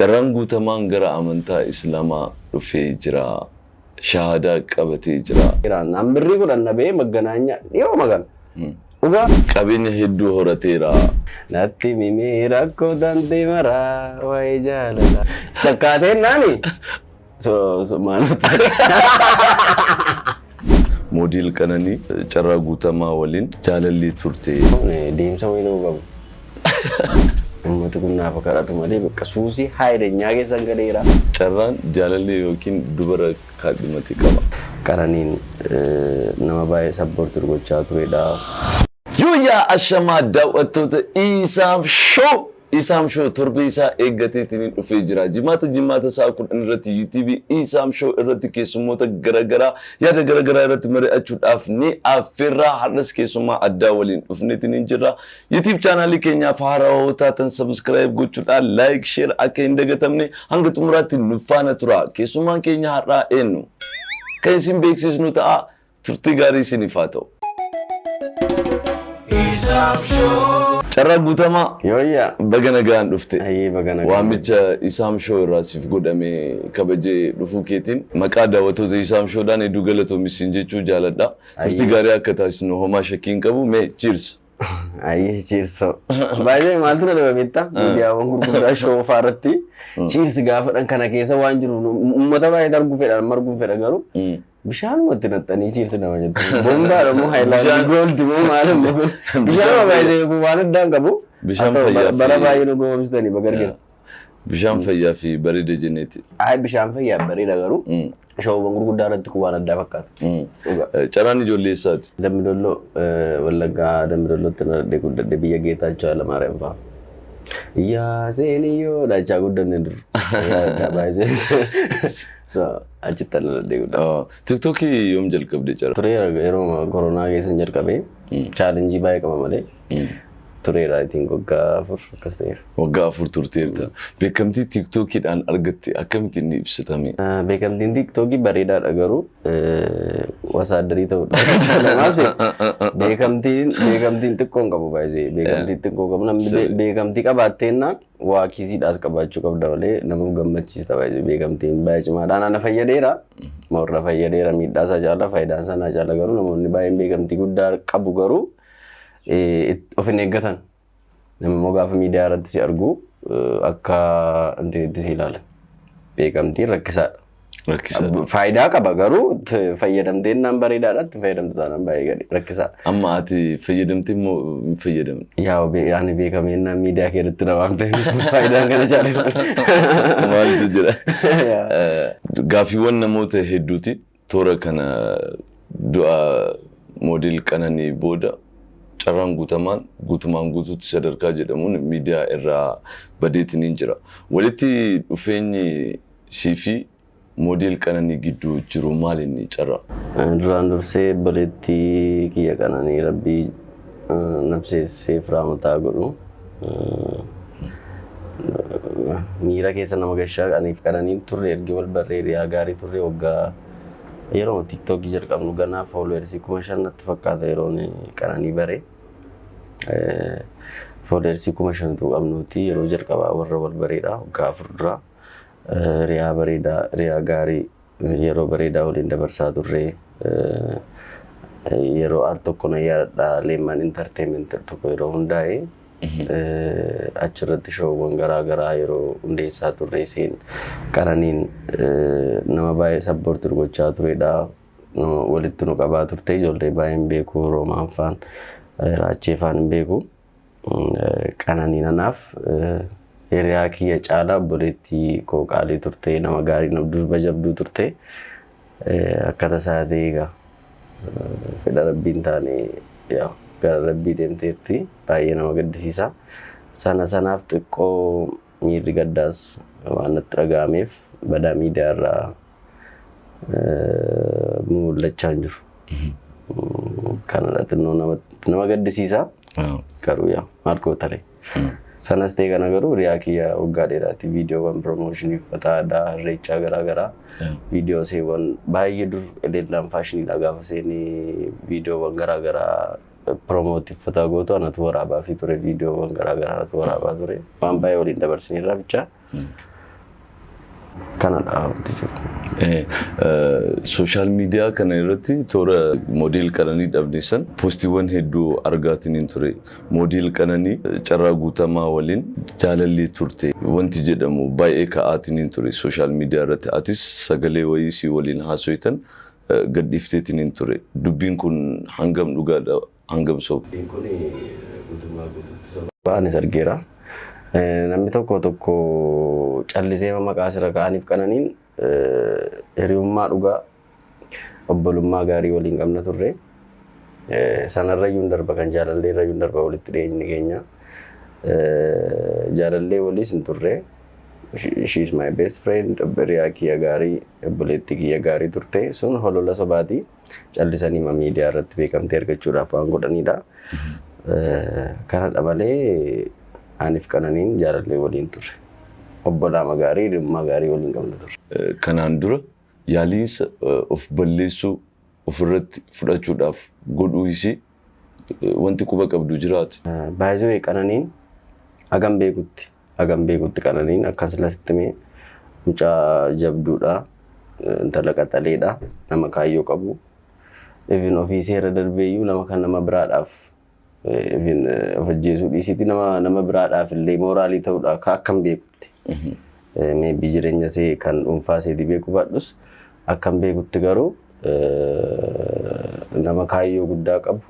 Carraan Guutamaan gara amantaa Islaamaa dhufee jira. Shahaadaa qabatee jira. Naan birrii 10 dhabee magganaanyaa dhiyoo magana. Dhugaa. Qabeenya hedduu horateera. Natti mimee rakkoo tante maraa waa'ee jaalala. Sakkaateen naani. So so maaltu. Moodel Qananii Carraa Guutamaa waliin jaalallee turte. Deemsa wayii nama qabu. Uummati kun naaf kadhatu malee bakka suusii haayilenyaa keessan galeera. Carraan jaalallee yookiin dubara kaadhimate qaba. Qananiin nama baay'ee support gochaa turedha. Yooyyaa, ashamaa daawwattoota Isaam Show! Isaam Show torbee isaa eeggateetiin dhufee jira. Jimaata jimaata sa'a 10 irratti YouTube Isaam Show irratti keessummoota garaagaraa yaada garaagaraa irratti mari'achuudhaaf ni affeerraa. Har'as keessummaa addaa waliin dhufneetiin jirra. YouTube chaanaalii keenyaaf haarawaa taatan subscribe gochuudhaan, like, share akka hin dagatamne, hanga xumuraatti nu faana tura. Keessummaan keenya har'aa eenyu? Kan isin beeksisnu ta'a. Turtii gaarii isiniif haa ta'u. Carraa Guutamaa. Yooyyaa. Baga nagaan dhufte. Ayyee, baga nagaan. Waamicha Isaam Show irraa siif godhame kabajee dhufuu keetiin maqaa daawwattoota Isaam Showdhaan hedduu galatoomi siin jechuu jaaladha. Turtii gaarii akka taasisnu homaa shakkii hin qabu. Mee cheers. Ayyee, cheers. Baay'ee maaltu na dhabe beektaa? Miidiyaawwan gurguddaa show fa'aa irratti cheers gaafadhan kana keessa waan jiru uummata baay'ee arguu fedha, amma arguu fedha, garuu bishaanumatti naxxanii cheers nama jettu. Boombaadha moo Highland Gold moo maal immoo bishaanuma baay'ee kun waan addaan qabu. Bishaan Haa ta'u, fayyaa bara baay'ee nu goomsitanii baga argina. Bishaan fayyaa fi bareeda jenneeti. Ayi, bishaan fayyaa bareeda, garuu showwwan gurguddaa irratti kun waan addaa fakkaata. Dhugaa. Carraan ijoollee eessaati? Dambidolloo, Wallaggaa Dambidollootti dhaladhee guddadhe, biyya Geetaachoo Hayilamaariyaam fa'a. Yaa seeniyyoo dachaa guddanne dur. Baay'ee. So achitti dhaladhee guddadhe. TikTokii yoom jalqabde, Carraa? Tureera, yeroo koronaa keessa jalqabee challenge baay'ee qaba malee tureera, I think waggaa 4 akkas ta'eera. Waggaa 4 turteerta. Beekamtii TikTokiidhaan argatte akkamitti inni ibsatame? Beekamtiin TikTokii bareedaadha, garuu wasaaddarii ta'uudha. Namaaf beekamtiin xiqqoo hin qabu baay'ee. Beekamtii xiqqoo qabu, namni beekamtii qabaatteennaan waa kiisiidhaas qabaachuu qabda malee nama gammachiista baay'ee. Beekamtiin baay'ee cimaadha. Ana fayyadeera. Warra fayyadeera, miidhaa isaa caala faayidaan isaa naa caala, garuu namoonni baay'een beekamtii guddaa qabu garuu of hin eeggatan. Namni immoo gaafa miidiyaa irratti si argu akka inti si ilaala. Beekamtiin rakkisaadha. Rakkisaadha. Faayidaa qaba, garuu fayyadamteen naan bareedaadha, itti fayyadamtu taanaan baay'ee gadi rakkisaadha. Amma ati fayyadamtee immoo hin fayyadamne? Yaa, ani beekameen naan miidiyaa kee irratti na waamte, faayidaan kana caale. Maaltu jira? Gaaffiiwwan namoota hedduuti. Toora kana du'a Moodel Qananii booda Carraan Guutamaan guutumaan guutuutti sadarkaa jedhamuun miidiyaa irraa badeetiniin jira. Walitti dhufeenyi sii fi Moodel Qananii gidduu jiru maal inni, Carraa? Duraan dursee obboleettii kiyya Qananii Rabbii nabseesseef raamataa godhu. Miira keessa nama gashaa, aniif Qananiin turre ergi wal barree hiriyaa gaarii turre. Waggaa yeroo TikTokii jalqabnu ganaa followers 5,000 natti fakkaata yeroon Qananii bare. Followers 5,000tu qabnuti yeroo jalqabaa warra wal bareedha waggaa 4 dura. Hiriyaa bareedaa, hiriyaa gaarii, yeroo bareedaa waliin dabarsaa turre. Yeroo al tokko na yaadadha, Leemman Entertainment tokko yeroo hundaa'e achirratti showwwan garaa garaa yeroo hundeessaa turre isheen Qananiin nama baay'ee support gochaa turedha. Walitti nu qabaa turte, ijoollee baay'een beeku, Roomaan faan, Raachee faan hin beeku. Qananiin anaaf hiriyaa kiyya caalaa obboleettii koo qaalii turte, nama gaarii, nama durba jabduu turte. Akka tasaa ta'e egaa fedha Rabbiin taane yaa gara Rabbii deemteerti, baay'ee nama gaddisiisa. Sana sanaaf xiqqoo miirri gaddaas waan natti dhaga'ameef badaa miidiyaa irraa mul'achaa hin jiru. Kanadha, xinnoo nama gaddisiisa. Garuu yaa maal gootare. Sanas ta'e kana garuu hiriyaa kiyya waggaa dheeraatti viidiyoowwan promotion uffata aadaa irreechaa garaa garaa, viidiyoo seewwan baay'ee dur Eleellaan faashiniidha gaafa seenii viidiyoowwan garaa garaa promote uffata gootu anatu waraabaa fi ture, viidiyoowwan garaa garaa anatu waraabaa ture, waan baay'ee waliin dabarsinirraa bichaa. Kanadha wanti jiru. Social media kana irratti toora model Qananii dhabne san postiiwwan hedduu argaatiin hin ture. Model Qananii Carraa Guutamaa waliin jaalallee turte wanti jedhamu baay'ee ka'aatiin hin ture social media irratti. Atis sagalee wayii si waliin haasoitan gadhiifteetiin hin ture. Dubbiin kun hangam dhugaadha, hangam soba? Dubbiin kun guutummaa guutuutti soba. Anis argeera. Namni tokko tokko callisee maqaa asirra ka'aniif Qananiin hiriyummaa dhugaa, obbolummaa gaarii waliin qabna turre. Sanarra iyyuu darba, kan jaalallee irra iyyuu darba walitti dhiyeenyi keenya. Jaalallee waliis hin turre. She is my best friend, hiriyaa kiyya gaarii, obboleettii kiyya gaarii turte. Sun holola sobaati. Callisanii miidiyaa irratti beekamtii argachuudhaaf waan godhanidha. Kanadha malee aniif Qananiin jaalallee waliin turre. Obbolaama gaarii, hiriyummaa gaarii waliin qabna turre. Kanaan dura yaaliinsa of balleessuu ofirratti fudhachuudhaaf godhuu isii wanti quba qabdu jiraati? Baay'ee Qananiin hagam beekutti Qananiin akkas lasitti mee mucaa jabduudha, intala qaxaleedha, nama kaayyoo qabu. Even ofii seera darbeeyyuu nama kan nama biraadhaaf even of ajjeesuu dhiisiiti nama biraadhaaf illee moraalii ta'uudha akkam beekutti. Maybe jireenya see kan dhuunfaa seetii beekuu baadhus, akkam beekutti garuu nama kaayyoo guddaa qabu.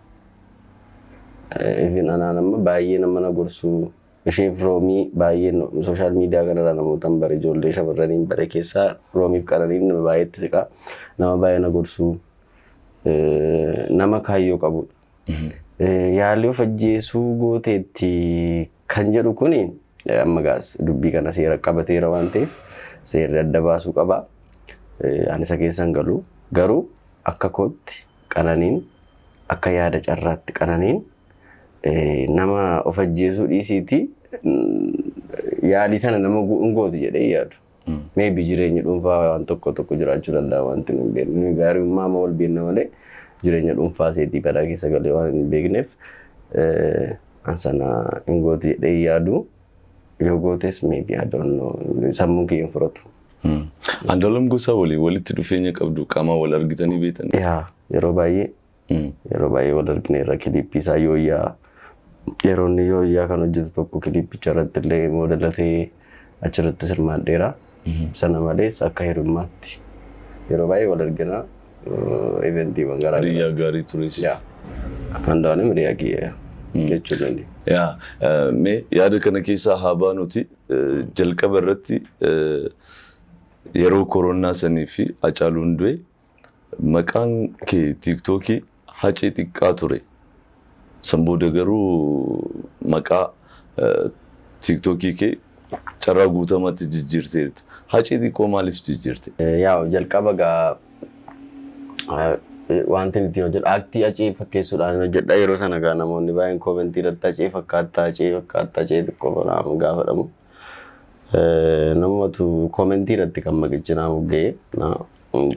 Even anaan amma baay'ee nama na gorsuu, isheef Roomii baay'ee social media kanarraa namoota hin bare, ijoollee shamarranii hin bare keessaa Roomiif Qananiin nama baay'eetti siqaa, nama baay'ee na gorsuu, nama kaayyoo qabudha. Yaalii of ajjeesuu gooteetti kan jedhu kuni amma gaas dubbii kana seera qabateera waan ta'eef seerri adda baasuu qaba. Ani isa keessa hin galu. Garuu akka kootti Qananiin, akka yaada carraatti, Qananiin nama of ajjeesuu dhiisiiti yaalii sana nama hin gooti jedhee yaadu. Maybe jireenya dhuunfaa waan tokko tokko jiraachuu danda'a, wanti nu hin beekne. Nuyi gaariummaa amma wal beekna malee jireenya dhuunfaa seetii badaa keessa galee waan hin beekneef an sana hin gooti jedhee yaadu. Yoo gootes maybe, I don't know, sammuun kiyya hin fudhatu. Andu'aalem Gosaa waliin walitti dhufeenya qabdu, qaamaan wal argitanii beektan? Yaa, yeroo baay'ee wal argineerra. Kiliippii isaa Yooyyaa, yeroo inni Yooyyaa kan hojjetu tokko kiliippicha irratti illee moodelatee achirratti hirmaadheera. Sana malees akka hiriyummaatti yeroo baay'ee wal argina, eventiiwwan garaa garaa. Hiriyaa gaarii ture siif. Yaa. Andu'aalem hiriyaa kiyya jechuu dandeenya. Yaa, mee yaada kana keessaa haa baanuti, jalqaba irratti yeroo koronaa sanii fi Hacaaluun du'e maqaan kee TikTokii Hacee Xiqqaa ture. San booda garuu maqaa TikTokii kee Carraa Guutamaatti jijjiirteerta. Hacee Xiqqoo maaliif jijjiirte? Yaa, jalqaba gaa wanti ittiin hojjedhu act Hacee fakkeessuudhaan hojjedha. Yeroo sana gaa namoonni baay'een commentii irratti Hacee fakkaata, Hacee fakkaata, Hacee Xiqqoo naam gaafadhamu. Namatu commentii irratti kan maqichi naa mogga'e.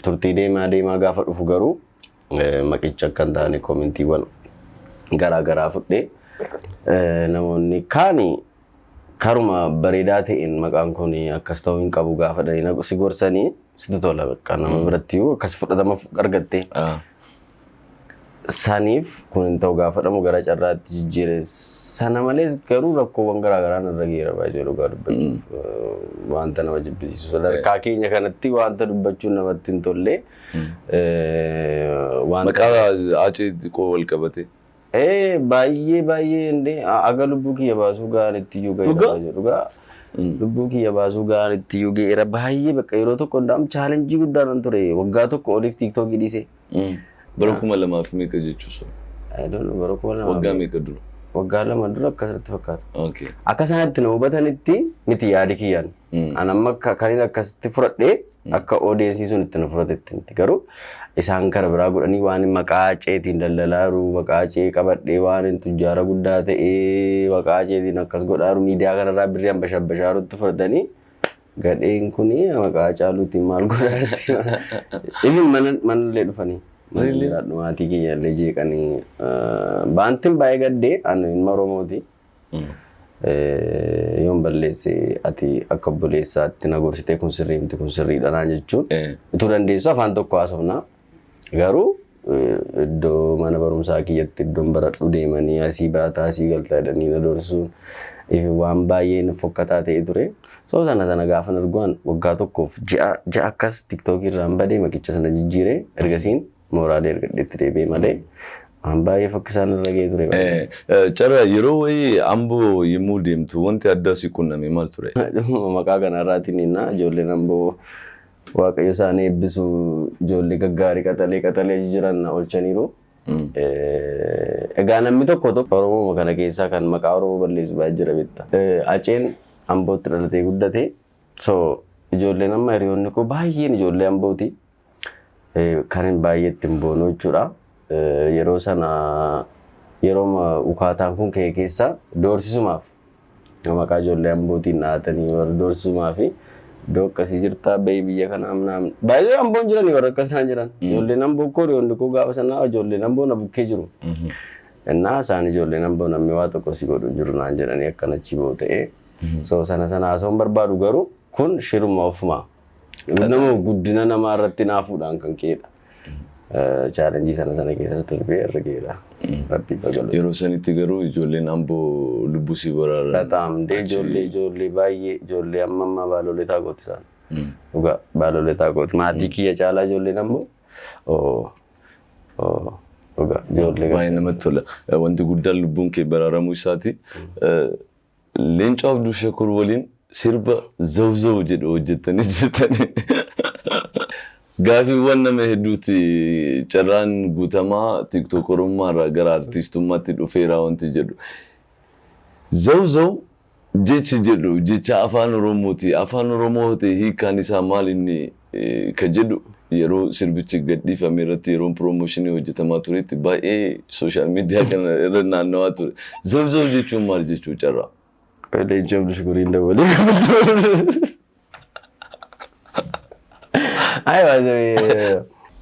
Turtii deemaa deemaa gaafa dhufu garuu maqicha akka hin taane commentiiwwan garaa garaa fudhee, namoonni kaani karuma bareedaa ta'een maqaan kun akkas ta'uu hin qabu gaafa dhanii si gorsanii sitti tola, bakka nama biratti iyyuu akkas fudhatama argatte. Saniif kun hin ta'u gaafadhamu gara carraatti jijjiire. Sana malees garuu rakkoowwan garaa garaa narra geera baay'ee, dhugaa dubbachuuf wanta nama jibbisiisu. Sadarkaa keenya kanatti wanta dubbachuun namatti hin tolle. Maqaa Hacee Xiqqoo wal qabate. Baay'ee baay'ee indee aga lubbuu kiyya baasuu gahaan itti iyyuu Dhugaa? gaheera. Dhugaa, lubbuu kiyya baasuu gahaan itti iyyuu gaheera baay'ee. Bakka yeroo tokko ndaam challenge guddaa nan ture, waggaa tokko oliif TikTokii dhiise. Bara 2000 fi meeqa jechuu sun? I don't know, bara 2000. Waggaa meeqa dura? Waggaa 2 dura akkasatti fakkaata. Akka sanatti na hubatanitti miti yaadi kiyyaan. An amma kan inni akkasitti fudhadhee akka audience sun itti na fudhatetti miti. Garuu isaan kara biraa godhanii waan maqaa Haceetiin daldalaa jiru, maqaa Hacee qabadhee waan hin tujjaara guddaa ta'ee maqaa Haceetiin akkas godhaa jiru, miidiyaa kanarraa birrii hambashabbashaarutti fudhatanii, gadheen kuni maqaa Hacaaluutiin maal godhaa jirti. Even manallee dhufanii. Mana jiraadhu maatii kiyya illee jeeqanii baantiin baay'ee gaddee, ani ilma Oromooti. Yoon balleesse ati akka obboleessaatti na gorsitee kun sirrii miti, kun sirriidha naan jechuun. Utuu dandeessu afaan tokko haasofna. Garuu iddoo mana barumsaa kiyyatti iddoon baradhu deemanii asii baataa asii galtaa jedhanii na doorsisuun waan baay'ee fokkataa ta'e ture. So sana sana gaafa arguan waggaa tokkoof ji'a ji'a akkas TikTokii irraan badee maqicha sana jijjiiree ergasiin mooraalee ergadheetti deebi'e malee waan baay'ee fokkisaan irra ga'ee ture. Carraa, yeroo wayii Amboo yommuu deemtu wanti addaa si qunname maal ture? Maqaa kanarraatiin innaa ijoolleen Amboo Waaqayyo isaan eebbisu, ijoollee gaggaarii qaxalee qaxalee jiran na oolchaniiru. Egaa namni tokko tokko Oromoo kana keessaa kan maqaa Oromoo balleessu baay'ee jira beekta. Aceen Ambootti dhalatee guddate. So ijoolleen amma hiriyoonni koo baay'een ijoollee Ambooti. Kan hin baay'ee ittiin boonu jechuudha. Yeroo sana yeroo ukaataan kun ka'e keessa doorsisumaaf maqaa ijoollee Ambootiin dhahatanii warra doorsisumaa fi iddoo akkasii jirtaa bahii biyya kanaa amnaa baay'ee Amboon jiranii warra akkas ta'an jiran. Ijoolleen Amboo koo, hiriyoonni koo gaafa sanaa ijoolleen Amboo na bukkee jiru. Innaa isaan ijoolleen Amboo namni waa tokko si godhu hin jiru naan jedhanii akkana achi ba'u ta'ee. So sana sana haasawuun barbaadu, garuu kun shiruma ofumaa. Nama guddina namaa irratti naafuudhaan kan ka'edha. Challenge sana sana keessas darbee irra ga'edha. Rabbi fagalu. Yeroo sanitti garuu ijoolleen Amboo lubbuu si baraaran. Bataam dee ijoollee baay'ee, ijoollee amma ammaa baalolee taakooti isaan. Dhugaa baalolee taakooti. Maatii kiyya caalaa ijoolleen Amboo. Oo. Oo. Dhugaa ijoollee. Baay'ee namatti tola. Wanti guddaan lubbuun kee baraaramuu isaati. Leencoo Abduu Shakur waliin sirba Zawzaw jedhu hojjettanii jirtani. Gaafiiwwan nama hedduuti, Carraan Guutamaa tiktookorummaa irraa gara artiistummaatti dhufeera wanti jedhu. Zawzaw jechi jedhu jecha afaan Oromooti. Afaan Oromoo ta'e hiikkaan isaa maal inni ka jedhu yeroo sirbichi gadhiifame irratti, yeroo promotion hojjetamaa turetti baay'ee social media kana irra naannawaa ture. Zawzaw jechuun maal jechuu, Carraa? Leencoo Abduu Shukuriin dabalee gaafatu. Ayi baay'ee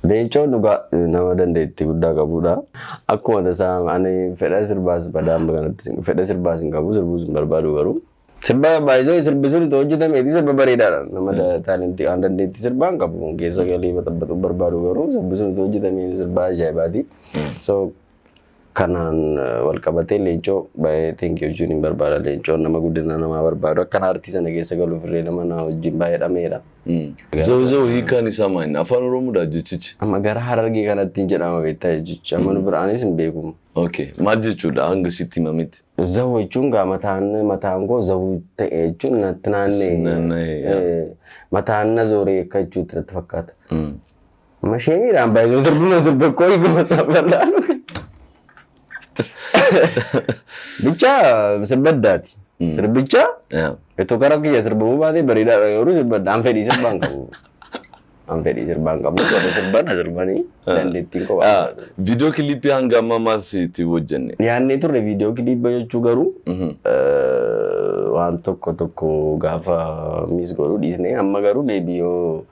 Leencoon dhugaa nama dandeettii guddaa qabudha. Akkuma tasaa ani fedha sirbaas badaa amma kanatti fedha sirbaas hin qabu, sirbuus hin barbaadu, garuu. Sirba baay'ee sirbi sun itoo hojjetameeti sirba bareedaadha. Nama talent waan dandeettii sirbaa hin qabu. Keessa galii baxaxaxuu barbaadu, garuu sirbi sun itoo hojjetamee sirba ajaa'ibaati. So kanaan wal qabatee Leencoo baay'ee thank you jechuun hin barbaada. Leencoon nama guddina namaa barbaadu. Akkana aartii sana keessa galuuf illee nama na wajjin baay'ee dhameedha. Zawzaw hiikkaan isaa maali? Afaan Oromoodha jechichi. Amma gara Harargee kanatti hin jedhama beektaa jechichi. Amma nu biraanis hin beeku. Okay. Maal jechuudha hanga sitti himametti? Zaw jechuun gaa mataan koo zaw ta'e jechuun natti naannee. Naanna'ee, yaa. Mataan na zooree akka jechuutti natti fakkaata. Amma sheemiidhaan baay'ee sirbuma sirba koo hiikuma sabbalaalu. Bicha sirba addaati. Sirbicha itoo karaa kiyya sirbamuu baatee bareedaadha, garuu sirba adda. An fedhii sirbaa hin qabu. An fedhii sirbaa hin qabu. Warra sirban sirbanii dandeettiin koo waan. Viidiyoo kilippii hanga ammaa maal itti hojjenne? Yaadnee turre viidiyoo kilippii jechuu, garuu waan tokko tokko gaafa miss godhuu dhiisne. Amma garuu maybe yoo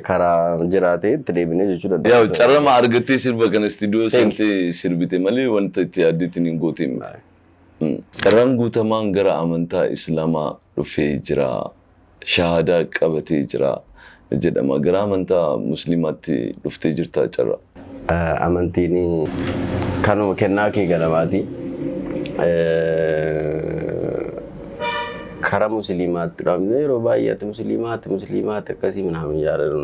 karaa jiraate itti deebinee jechuu danda'a. Yaa carrama argattee sirba kana istiidiyoo seentee sirbite malee wanta itti yaaddeetiin hin goote miti. Carraan Guutamaan gara amantaa Islaamaa dhufee jira. Shahaadaa qabatee jira jedhama. Gara amantaa Musliimaatti dhuftee jirta, Carraa? Amantiin kanuma kennaa kee ganamaati. Karaa musliimaatti dhufne yeroo baay'ee ati musliimaati musliimaati akkasii minaamin jaalladhu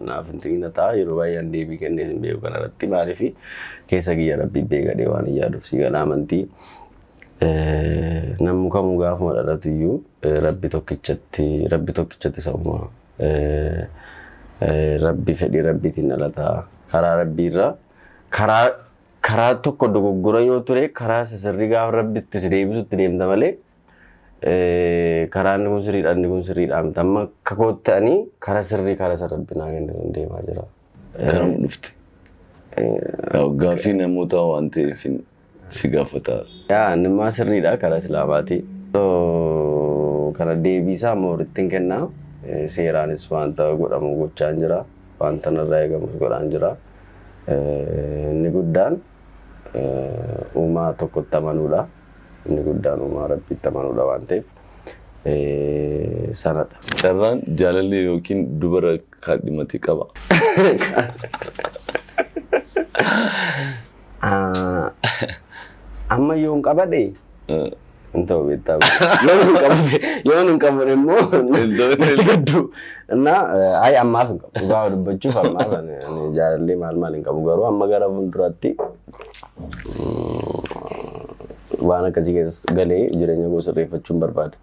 naaf hin na ta'a. Yeroo baay'ee an deebii kennee hin beeku kanarratti, maaliif keessa kiyya Rabbii beekadhee waan hin yaaduuf. Si gala, amantii namni kamuu gaafuma dhalatu iyyuu Rabbi tokkichatti isa uumaa. Rabbi fedhii Rabbiitiin dhalata. Karaa Rabbiirraa karaa tokko dogoggora yoo ture karaa isa sirrii gaafa Rabbitti si deebisutti deemta malee karaa inni kun sirriidha, inni kun sirriidha miti. Amma akka kootta'anii karaa sirrii, karaa isa Rabbi naa kenne deemaa jira. Karam dhufte? Gaaffii namootaa waan ta'eef si gaafata. Yaa innimmaa sirriidha, karaa Islaamaati. Kana deebii isaa mooritti hin kennaa. Seeraanis wanta godhamu gochaan jira. Wanta narraa eegamus godhaan jira. Inni guddaan uumaa tokkotti amanuudha. Inni guddaan uumaa Rabbiitti amanuudha waan ta'eef sanadha. Carraan jaalallee yookiin dubara kaadhimate qaba. Amma yoon qabadhe hin ta'u beektaa. Yoon hin qabadhe yoon hin qabadhe immoo natti gaddu. Innaa ayi ammaaf hin qabu. Dhugaa dubbachuuf ammaaf ani jaalallee maal maal hin qabu, garuu amma gara fuulduraatti waan akkasii keessa galee jireenya koo sirreeffachuun barbaada.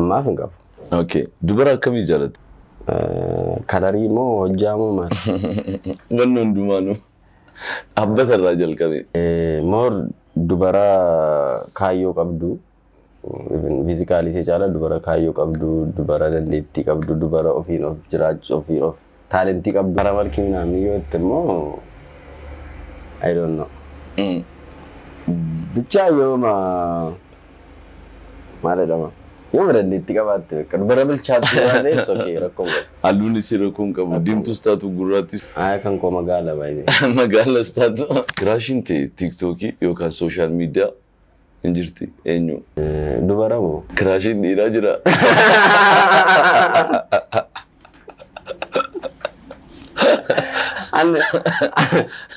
Ammaaf hin qabu. Okay. Dubara akkamii jaalatta? Colorii moo hojjaa moo maal? Wanni hundumaanuu dhaabbata irraa jalqabe. More dubara kaayyoo qabdu, physicalii ishee caala dubara kaayyoo qabdu, dubara dandeettii qabdu, dubara ofiin of jiraachuu, ofiin of talentii qabdu. Karaa malkii minaamin yoo jette immoo, I don't know. Bichaa yooma maal jedhama? Yooma dandeettii qabaatte beekka, dubara bilchaattu waan ta'eef sokee rakkoo hin qabu. Halluun isii rakkoo hin qabu. Diimtuus taatu gurraattis. Aya, kan koo magaala baay'ee. Magaalas taatu. Crushiin ta'e TikTokii yookaan social media hin jirti, eenyu? Dubara moo? Crushiin dhiiraa jira. Ani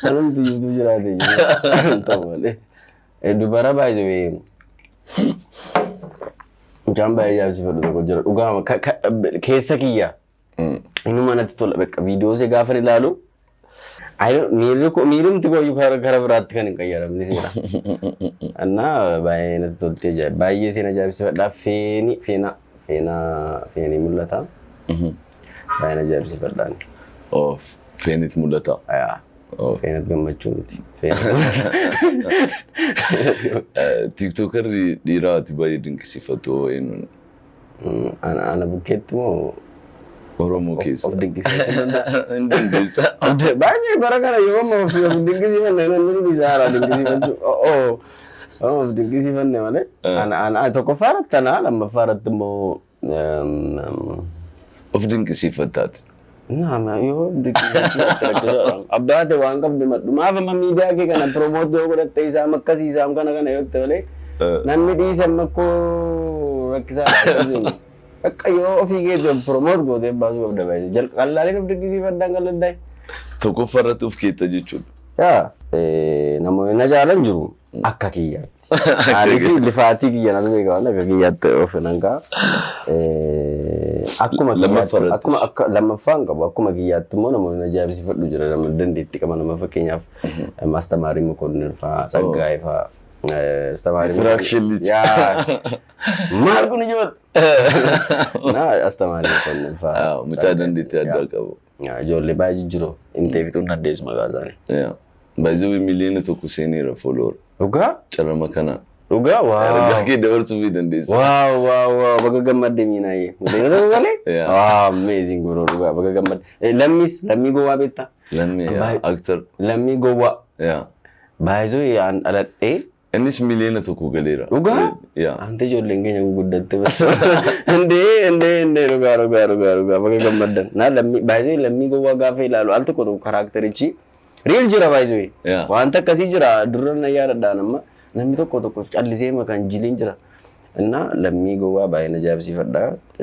anumti jitu jiraate jiru ta'u malee. Dubara baay'ee mucaan baay'ee ajaa'ibsiifadhu tokko jira. Dhugaama keessa kiyya. Inuma natti tola bakka viidiyoo ishee gaafa ilaalu. Miirri koo, miirumti koo kara biraatti kan hin qayyaramne seera. Annaa baay'ee natti toltee jira. Baay'ee isheen ajaa'ibsiifadha. Feeni feena feenaa feenii mul'ata. Baay'een ajaa'ibsiifadhaan. Oh, Feenit mul'ata. Yaa. Oh. Feenat gammachuu miti. TikTokerri dhiiraa ati baay'ee dinqisiifattu eenyuun? Ana bukkeetti moo? Oromoo keessa. Of dinqisiifachuu danda'a. Hin dandeessa. Baay'ee bara kana yoo amma of dinqisiifanne namni bisaara dinqisiifachuu. Oo. Of dinqisiifanne malee. Ana tokkoffaa irratti ana, lammaffaa irratti immoo Of dinqisiifattaati. Nama yoo dinqisiifachuu abbaate waan qabdu madhu maaf amma miidiyaa kee kana promote yoo godhatte isaam akkasii isaam kana kana yoo ta'e malee namni dhiise amma koo rakkisaadha. Akka yoo ofii keetii of promote gootee baasuu qabda baay'ee. Jalqallaaleen of dinqisiifadhaan qalladdaa. Tokkoffaa irratti of keetta jechuudha. Yaa, namoonni na jaalan jiru akka kiyyaatti. Maaliif lifaatii kiyya natu beeka waan akka kiyyaatti of nan ka'a. Akkuma Lammaffaa kiyyaatti irrattis. akkuma akka lammaffaa hin qabu, akkuma kiyyaatti immoo namoonni na ajaa'ibsiifadhu jira, nama dandeettii qaba, nama fakkeenyaaf Maastamaarii Mokonnin fa'aa, Tsaggaayee fa'aa. Astamaarii Fraction Lich. Yaa, maal kun ijoollee? Na Astamaarii Mokonnin fa'aa. Mucaa dandeettii addaa qabu. Yaa, ijoollee baay'ee jijjiiroo. Himtee fixuun dandeessu maqaa isaanii. Baay'ee 1 million seeneera follower. Dhugaa? Carrama kana. Dhugaa? Wow. Ergaa kee dabarsuu fi dandeessa. Wow, baga gammadde miinaayyee. 1 million galee? Yeah. Wow, amazing bro, dhugaa baga gammadde. Lammis, Lammii Gowwaa beektaa? Lammii actor. Lammii Gowwaa. Yaa. Baay'isuu aan dhaladhee. Innis 1 million galeera. Dhugaa? Yaa. Ante ijoolleen keenya guguddatte bas. Indee indee indee, dhugaa dhugaa dhugaa dhugaa, baga gammaddan. Na Lammii baay'isuu, Lammii Gowwaa gaafa ilaalu al tokko tokko characterichi real jira baay'isuu. Yeah. Wanta akkasii jira, dura na yaadadhaan amma namni tokko tokko callisee makan jiliin jira. Innaa Lammii Gowwaa baay'een ajaa'ibsiifadha.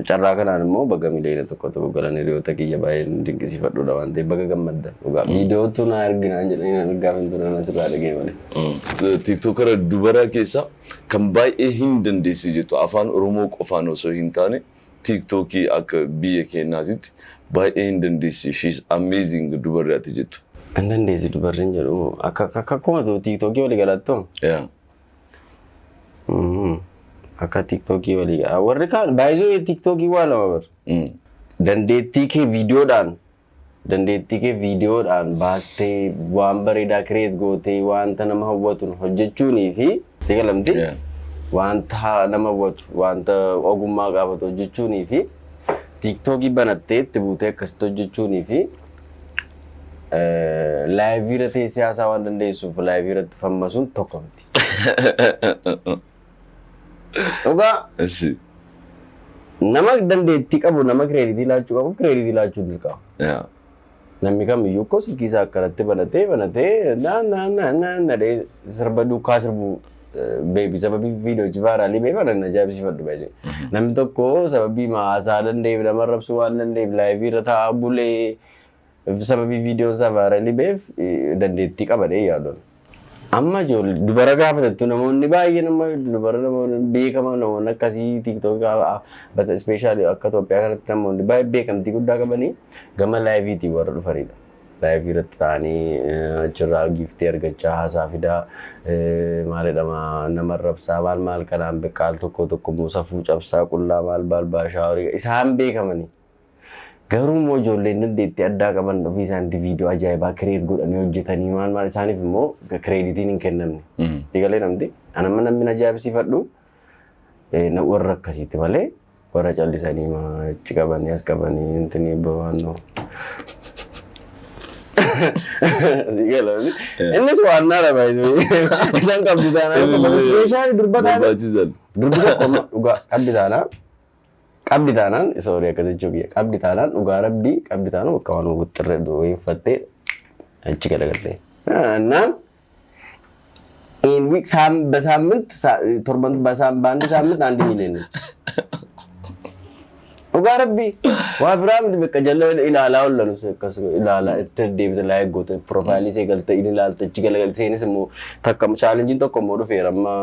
Carraa kanaan immoo baga 1 million galan, hiriyoota kiyya baay'een dinqisiifadhudha waan ta'eef baga gammaddan. Dhugaa viidiyootu na arginaan jedhanii na argaa hin turan asirraa dhagee malee. TikTokera dubaraa keessaa kan baay'ee hin dandeessi jettu, afaan Oromoo qofaan osoo hin taane TikTokii akka biyya keenyaatitti baay'ee hin dandeessi. She's amazing dubarri ati jettu. Hin dandeessi dubarriin jedhu akka akka akkuma TikTokii walii galattu. Yeah. Akka TikTokii walii warri kaan baay'isuu TikTokii waa lama bar. Dandeettii kee viidiyoodhaan baastee waan bareedaa create gootee wanta nama hawwatuun hojjechuunii fi si galamti, wanta nama hawwatu, wanta ogummaa gaafatu hojjechuunii fi TikTokii banattee itti buutee akkasitti hojjechuunii fi liveii irra teessee siyaasaa waan dandeessuuf liveii irratti fammasuun tokko miti. Dhugaa Ishi. nama dandeettii qabu, nama creditii laachuu qabuuf creditii laachuu dirqama. Namni kamiyyuu akkoo silkii isaa akkanatti banatee banatee na na na na na dhee sirba duukaa sirbuu Beebi sababii viidiyoochi viral beeku ana ajaa'ibsiifadhu baay'ee. Namni tokko sababii haasaa danda'eef, nama arrabsuu waan danda'eef, live irra taa'aa bulee sababii viidiyoon isaa viral beef dandeettii qabadhee yaadu. Amma ijoollee dubara gaafatattu namoonni baay'een amma dubara namoonni beekaman, namoonni akkasii TikTok especially akka Itoophiyaa kanatti namoonni baay'ee beekamtii guddaa qabanii gama liveiitiin warra dhufanidha. Live irratti ta'anii achirraa gift argachaa, haasaa fidaa, maal jedhama, nama arrabsaa, maal maal kanaan beekaal tokko tokko immoo safuu cabsaa, qullaa maal maal baashaa isaan beekamanii. Garuu immoo ijoolleen dandeettii addaa qaban ofii isaaniitti viidiyoo ajaa'ibaa create godhanii hojjetanii maal maal isaaniif immoo creditiin hin kennamne. Eegalee namti anamma namni ajaa'ibsiifadhu warra akkasiitti malee warra callisanii achi qabanii as qabanii intini bawaannoo. Innis waan naara baay'ee isaan qabdi taanaan, especially durba taate. Barbaachisan. Durbi tokko amma dhugaa qabdi taanaan, qabdi taanaan, sorry, akkas jechuu kiyya, qabdi taanaan, dhugaa rabbii qabdi taanaan bakka waan wixxirree wayii uffattee achi galagaltee. Naan in week በሳምንት torban በአንድ ሳምንት 1 ሚሊዮን ነች። Dhugaa rabbii waa biraa miti, bakka jala ilaalaa oolan akkas ilaalaa itti deebite like goote, profile ishee galte inni ilaalte achi galagal seenis immoo takka challengeiin tokko immoo dhufeera. Amma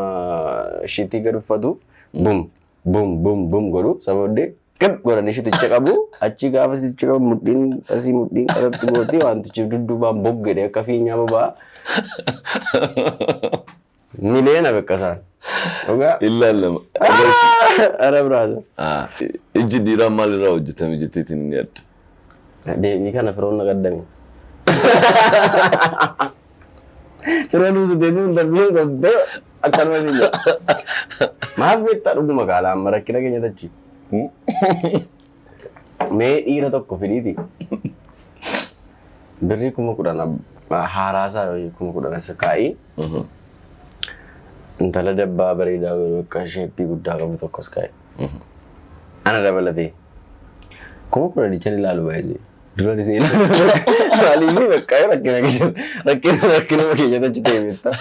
shitii gad uffatu bum bum bum bum godhu sababdee qib godhanii shiticha qabu achi gaafa shiticha qabu mudhiin asii mudhiin qaratti gooti wantichi dudduubaan boggedhe akka fiinyaa boba'aa miliyoona bakka isaan dhugaa. Ilaalama. Ara biraasa. Ijji dhiiraa maalirraa hojjetame jetteetiin ni yaadda? Deebii kana firoon na qaddame. Siree dursiteetiin darbiin gootee akkanuma siin jedha. Maaf beektaa, dhuguma kaala amma rakkina keenya tachi. Mee dhiira tokko fidhiiti. Birrii 10,000 haaraasaa 10,000 as kaa'ii. Intala dabbaa bareedaa akka shape guddaa qabu tokkos kaa'e. Ana dabalatee. 10,000 ilaalu baay'ee. Dura isee ilaalu. Maaliif bakka rakkina keessa rakkina rakkina keenya achi ta'e beektaa.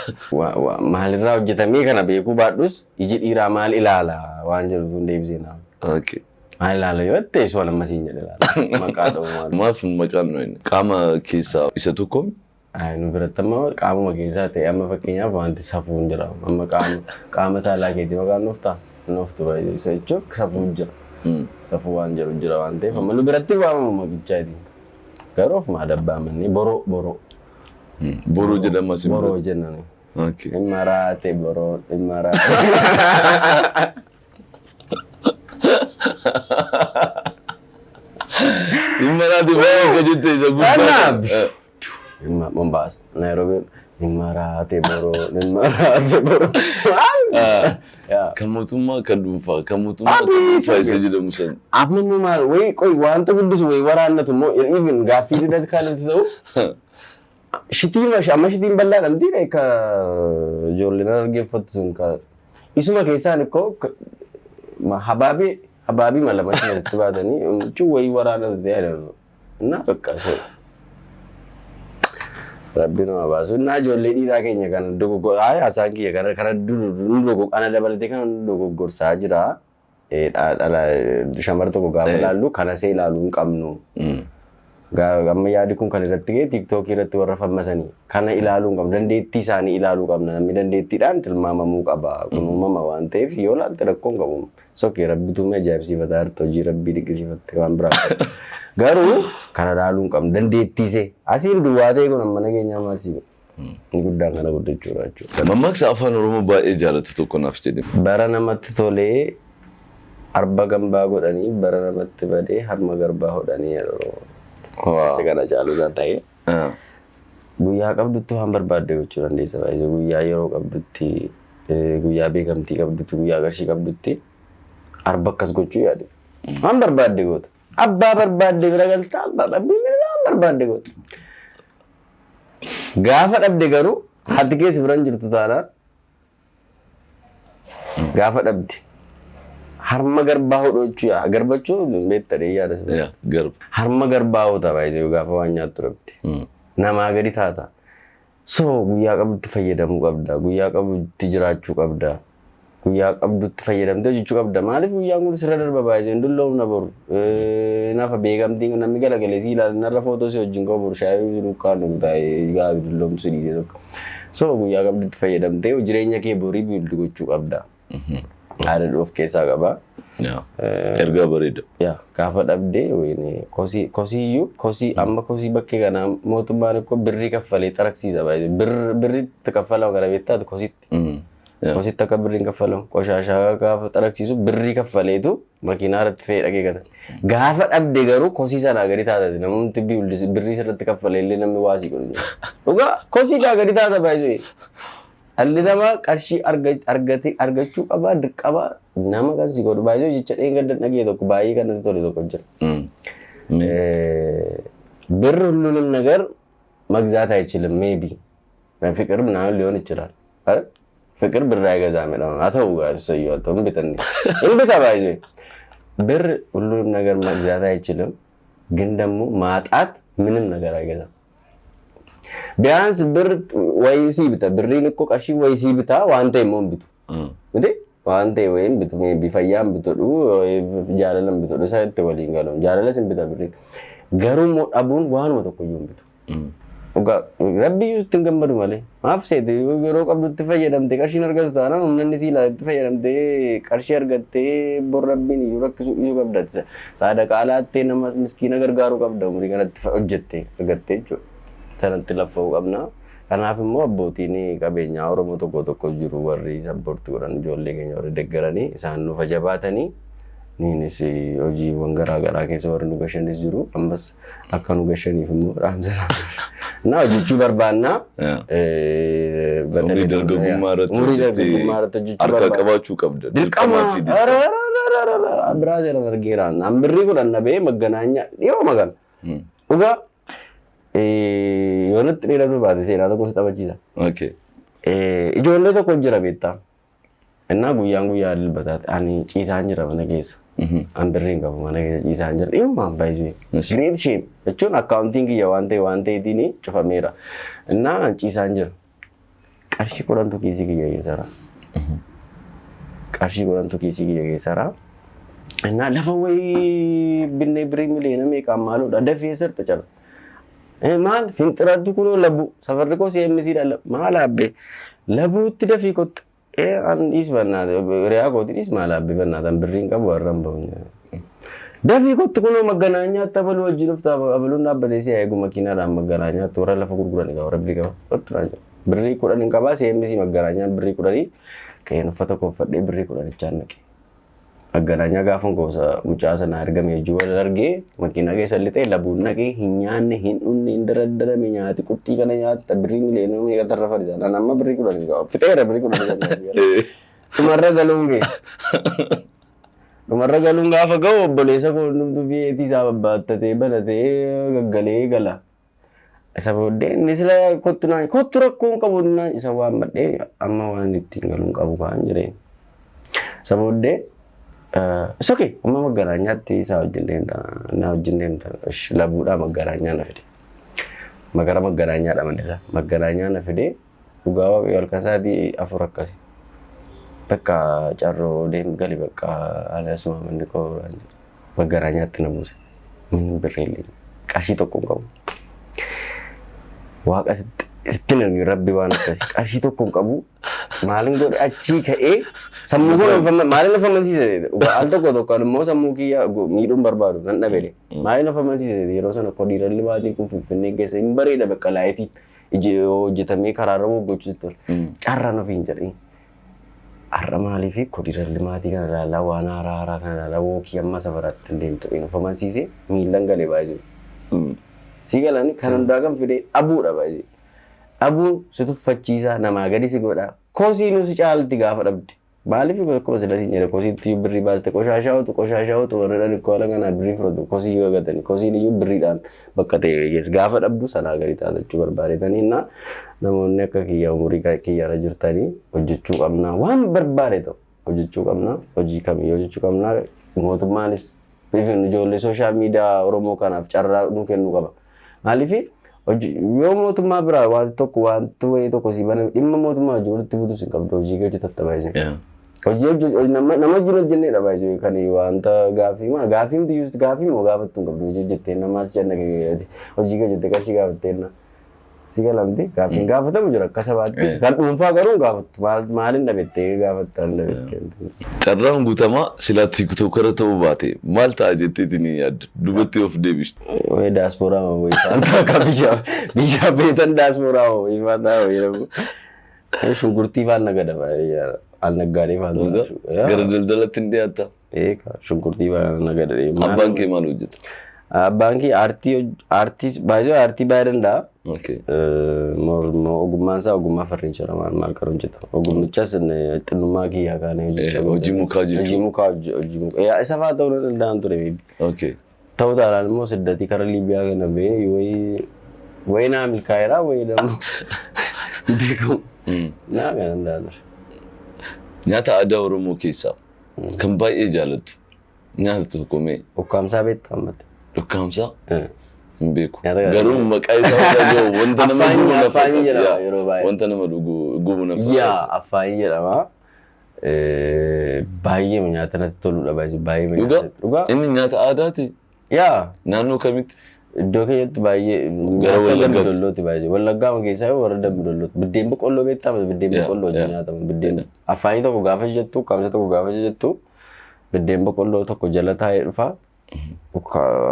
Maalirraa hojjetamee kana beekuu baadhus iji dhiiraa maal ilaala waan jedhu sun deebisee naa. Maal ilaala yoo ta'e suwan amma siin jedhe ilaala. Maqaa dha'u maal. Maaf maqaan nu inni? Qaama keessaa isa tokko. Ay, nu biratti amma qaamuma keessaa ta'e amma fakkeenyaaf wanti safuun jira. Amma qaama saalaa keetii maqaan nuuf ta'a. Nuuftu baay'ee isa jechuun safuun jira. Safuu waan jedhu jira waan ta'eef amma nu biratti waamamu maqichaatiin. Garuu ofuma adabbaa mannee boroo boroo. Boroo jedhama si Boroo biratti. jennani. Dhimma raate boroo dhimma raate. Dhimma raate baay'ee akka jette isa guddaa. Kanaaf. Dhimma Mombasa, Nairobi, dhimma raate boroo dhimma raate boroo. Yaa. Kan mootummaa kan dhuunfaa, kan mootummaa kan dhuunfaa isa jedhamu san. Amma immoo maal wayi qoy wanta guddisu wayi waraannatu immoo even gaaffii didatti kan itti ta'u shitiin amma shitiin bal'aadha miti ka ijoolleen argeeffattu sun ka isuma keessaan ikkoo habaabii habaabii mala matti baatanii jechuun wayii waraannatu ta'e jedhamu. እና በቃ ሰው Rabbi nama baasu. Innaa ijoollee dhiiraa keenya kana dogoggora haasaan kiyya kana kana nu ana dabalatee kana nu dogoggorsaa jira. Shamara tokko gaafa ilaallu kana see ilaaluu hin qabnu. Amma yaadi kun kan irratti ga'e TikTokii irratti warra fammasanii kana ilaaluu hin qabnu, dandeettii isaanii ilaaluu qabna, namni dandeettiidhaan tilmaamamuu qaba, kun uumama waan ta'eef yoo ilaalte rakkoo hin qabu. Sokkee rabbitu ajaa'ibsiifataa jirta, hojii rabbii dinqisiifatte waan biraa qabu. Garuu kana ilaaluu hin qabnu, dandeettii isee asiin duwwaa ta'e kun amma nageenyaa maal sii inni guddaan kana guddachuudha jechuudha. Mammaaksa afaan Oromoo baay'ee jaalatu tokko naaf jedhe. Bara namatti tolee arba gambaa godhanii, bara namatti badee harma garbaa hodhanii yeroo achi kana caaluu danda'e. Guyyaa qabdutti waan barbaadde gochuu dandeessa baay'ee. Guyyaa yeroo qabdutti, guyyaa beekamtii qabdutti, guyyaa qarshii qabdutti arba akkas gochuu yaade. Waan barbaadde goota. Abbaa barbaadde bira galta, abbaa waan barbaadde goota. Gaafa dhabde garuu haati keessa biran jirtu taanaan gaafa dhabde harma garbaa hodhuu yaa garbachuu beektadhee yaada. Yaa garba. Harma garbaa hoota baay'ee gaafa waan nyaattu dhabde. Namaa gadi taata. So guyyaa qabdutti fayyadamuu qabda. Guyyaa qabdutti jiraachuu qabda. Guyyaa qabdutti fayyadamtee hojjechuu qabda. Maaliif guyyaan kun sirra darba baay'ee hin dulloomna boru. Nafa beekamtiin namni galagalee si ilaala, narra footoo si wajjin qabu boru shaayii duukaa nu taa'ee gaafa dulloomtu si dhiisee tokko. So guyyaa qabdutti fayyadamtee jireenya kee borii build gochuu qabda. Haala of keessaa qaba. Ergaa bareeda. Yaa, gaafa dhabdee wayne kosii kosiiyyuu kosii amma kosii bakkee kanaa mootummaan ikkoo birrii kaffalee xaragsiisa baay'ee. Birriitti kaffalamu kana beektaatu kositti. Kositti akka birriin kaffalamu qoshaashaa gaafa xaragsiisu birrii kaffaleetu makiinaa irratti fe'ee dhaqee gata. Gaafa dhabde garuu kosii sanaa gadi taatati, namni birrii sirratti kaffalee illee namni waasii godhu jira. Dhugaa kosiidhaa gadi taata baay'ee. Dhalli namaa qarshii argachuu qaba, dirqama nama kan si godhu baay'ee. Jecha dheengadda dhagee tokko baay'ee kan natti tole tokko jira. ብር ሁሉንም ነገር መግዛት አይችልም። Maybe ፍቅር ምናምን ሊሆን ይችላል አይደል? ፍቅር ብር አይገዛም። አተው ሰዩ አተው እንብታ ባይዘ ብር ሁሉንም ነገር መግዛት አይችልም፣ ግን ደግሞ ማጣት ምንም ነገር አይገዛም። ቢያንስ ብር ወይ si bita, birriin እኮ qarshii ወይ si bita, waan ta'e immoo hin bitu. Miti waan ta'e wayiin bitu, maybe fayyaan bitudhu, jaalalan bitudhu, isa itti waliin galuun jaalalas hin bita birriin. Garuu immoo dhabuun waanuma tokko iyyuu hin bitu. Dhugaa rabbi iyyuu sitti hin gammadu malee. Maaf seete yeroo qabdutti fayyadamte qarshiin argatu taanaan humna inni siilaa itti fayyadamtee qarshii argattee bor rabbiin iyyuu rakkisuu dhiisuu qabda. Saadaqaa laattee nama miskiina gargaaruu qabda umurii kanatti hojjettee argattee jechuudha. Sanatti laffa'uu qabna. Kanaaf immoo abbootiin qabeenyaa Oromoo tokko tokko jiru, warri support godhan, ijoollee keenya warri deeggaranii isaan nuuf jabaatanii, niinis hojiiwwan garaa garaa keessa warri nu gashanis jiru. Ammas akka nu gashaniif immoo dhaamsa እና hojjechuu barbaanna. Umurii dargaggummaa irratti Umurii hojjettee dargaggummaa irratti hojjechuu harka barbaanna. qabaachuu qabda. Dirqama. Dirqamaa fi dirqama. Biraa seeran argeeraan. An birrii 10 dhabee magganaanya dhiyoo magana. Dhugaa yoonatti dheeratu baate seenaa tokko si taphachiisa. Ijoollee tokko jira beektaa. Innaa guyyaan guyyaa dilbataati. Ani ciisaan jira mana keessa. An birrii hin qabu, mana keessa ciisaan jira. Dhiyoomaan baay'ee. Great shame jechuun akkaawuntiin kiyya waan ta'e waan ta'eetiin cufameera. Innaa an ciisaan jira. Qarshii 10tu kiisii kiyya keessa jira. Qarshii 10tu kiisii kiyya keessa jira. Innaa lafa wayii binnee birrii miliyoona meeqaan maaloodha dafee sirta cala. Maal finxiratti kunoo labu safarri koo CMC dha, maal abbee labuutti dafii kottu. An dhiis bannaata, hiriyaa kooti dhiis, maal abbee bannaata, an birriin qabu warra hin bahu. Dafii kottu, kunoo magganaanyaatti abaluu wajjin dhufta, abaluun dhaabbatee si eegu makiinaadhaan magganaanyaatti warra lafa gurguran egaa warra birrii qaba kottu naan jedhu. Birrii 10 hin qabaa, CMC magganaanyaan birrii 10 ka'een uffata koo uffadhee birrii 10ichaan naqe. Magganaanyaa gaafa gosa mucaa sana argame ijuu wal argee makiinaa keessa lixee labuun naqee hin nyaanne, hin dhunne, hin daraddarame, nyaati qurxii kana nyaatta birrii miliyoona meeqa tarrafan isaan. An amma birrii 10 hin qabu. Fixeera birrii 10 isaan. Dhumarra galuun ga'e. Dhumarra galuun gaafa ga'u obboleessa koo hundumtuu fi'eetii isaa babbaattatee banatee gaggalee gala. Isa booddee inni sila kottu naan kottu, rakkoo hin qabu naan isa waan madhee amma waan ittiin galuun qabu kaan jireen. Isa booddee it's okay, amma magganaanyaatti isaa wajjin deemta, na wajjin deemta, labuudhaa magganaanyaa na fide. Magara magganaanyaadha malisa. Magganaanyaa na fide, dhugaa waaqayyo halkan sa'aatii 4 akkasi. Bakka carroo deem gali, bakka ani asuma manni koo magganaanyaatti na buuse. Min birrii illee qarshii tokko hin qabu. Waaqa sitti nan rabbi waan akkasii qarshii tokko hin qabu. Maalin godhe achii ka'ee sammuu koo maalin of amansiise? Al tokko tokko immoo sammuu kiyya miidhuun barbaadu nan dhabele. Maalin of amansiise yeroo sana koriidarri maatiin kun Finfinnee keessa hin bareeda, bakka laayitiin hojjetamee karaarra gochuutti tola. Carraan ofiin jedhee. Har'a maaliif koriidarri maatii kana ilaalaa, waan haaraa haaraa kana ilaalaa walk amma safaraatti hin deemtu of amansiise, miillan galee baay'ee. Si galanii kan hundaa kan fide dhabuudha baay'ee. Dhabuun si tuffachiisaa, namaa gadi si godhaa. Kosiinuu si caalti gaafa dhabde. Maaliif akkuma sila siin jedhe kosiitti birrii baaste qoshaashaa otu qoshaashaa otu warri dhan koala kanaa birrii fudhatu kosii yoo gatani kosiin iyyuu birriidhaan bakka ta'e geesse gaafa dhabdu sanaa gadi taatachuu barbaadetanii. Innaa namoonni akka kiyya umurii kiyyarra jirtanii hojjechuu qabnaa, waan barbaade ta'u hojjechuu qabnaa, hojii kamiyyuu hojjechuu qabnaa. Mootummaanis even ijoollee social media Oromoo kanaaf carraa nu kennuu qaba. Maaliif Yoo mootummaa biraa wanti tokko, wanti wayii tokko si bana, dhimma mootummaa hojii walitti butuus hin qabdu, hojii kee hojjetatta baay'ee. Hojii hojii nama wajjin hojjenneedha baay'ee kan wanta gaaffii maa gaaffii miti just gaaffii moo gaafattu hin qabdu. Hojii hojjettee namaas janna, hojii kee hojjettee qarshii gaafattee si galamti. Gaaffiin gaafatamu jira akka sabaattis, kan dhuunfaa garuu hin gaafattu. Maaliin dhabettee gaafatta hin dhabettee. Carraan Guutamaa silaa TikTokera ta'uu baate maal ta'a jetteeti ni yaadda? Duubatti of deebistu. Wayii daasporaa moo wayii faan ta'a akka biyya beetan daasporaa moo wayii faan ta'a wayii namuu. Shunkurtii faan nagada al naggaadee faan ta'a. Gara daldalatti hin dhiyaatta. Eeka, shunkurtii faan nagada. Abbaan kee maal hojjeta? Abbaan kee aartii baay'ee, aartii baay'ee danda'a. Ogummaan isaa ogummaa furniture maal maal kan hojjeta. Ogummichas xinnummaa kiyyaa kaanee hojjechaa. Hojii mukaa jechuudha. Hojii mukaa, hojii mukaa. Isa fa'aa ta'uu danda'an ture. Ta'uu taanaan immoo siddatii kara Liibiyaa kana ba'ee wayii wayii naa milkaa'eera, wayii dammoo beekamu. Naa kan danda'an ture. Nyaata aadaa Oromoo keessaa kan baay'ee jaalattu nyaata tokko mee? Ukkaamsaa beektaa ammatti? Ukkaamsaa hin beeku. Nyaata Garuu maqaa isaa dhaga'u wanta nama Affaanyi gubu na affaanyi fakkaata. jedhama Yaa, yeroo baay'ee. wanta nama gubu na fakkaata. Yaa, affaanyi jedhama. Baay'ee nyaata natti toludha, baay'ee baay'ee. Dhugaa? Dhugaa. Inni nyaata aadaati. Yaa. Naannoo kamitti? Iddoo keenyatti baay'ee Gara nyaata Wallaggaatti. Dambidollootti baay'ee. Wallaggaa keessaa warra Dambidollootti. Biddeen boqqolloo beektaa? Biddeen boqqolloo wajjin nyaatama. Biddeen affaanii tokko gaafa jettu, ukkaamsa tokko gaafa jettu, biddeen boqqolloo tokko jala taa'ee dhufa.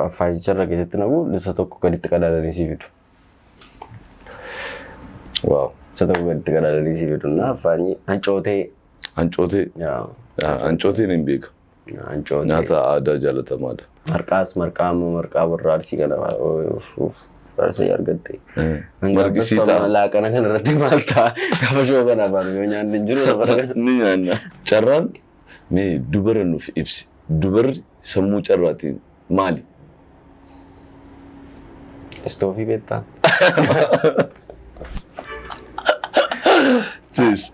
Affaanicha keessatti naqu, isa tokko gaditti qadaadanii sii fidu. Isa tokko gaditti qadaadanii sii fidu. Na affaanii hancootee. Hancootee. Yaa. Hancooteen hin beeka. Hancootee. Nyaata aadaa jaalatamaadha. Marqaas, marqaa immoo marqaa warra Arsii kana Arsii argatte. Marqisii ta'a. Laaqana kana irratti maal ta'a? Gaafa shoo kana afaan yoo nyaanni hin jiru safara kana. Ni nyaanna. Carraan mee dubara nuuf ibsi. Dubarri sammuu carraatiin maali? Istoofii beektaa? Cheers.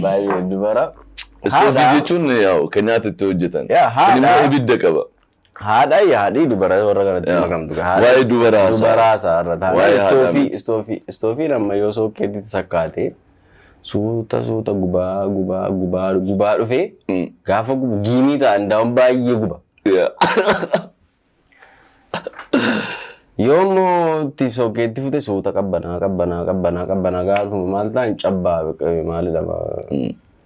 Baay'ee dubara. Istoofii jechuun yaa'u kan nyaata itti hojjetan. Yaa, Kun immoo haadha. ibidda qaba. Haadha, haadhi dubara warra kanatti makamtu. Waa'ee dubaraa haasa'a. Dubaraa haasa'a irra taa'anii. Waa'ee haadhaa Istoofii miti. Istoofiin amma yoo sookkeetti sakkaate suuta suuta gubaa gubaa gubaa gubaa dhufee gaafa gubu giimii ta'a, ndaa'uun baay'ee guba. Yoo immoo itti sookkeetti fute suuta qabbanaa qabbanaa qabbanaa qabbanaa gaafa dhufu maal ta'a? Hin cabbaa, maalidha,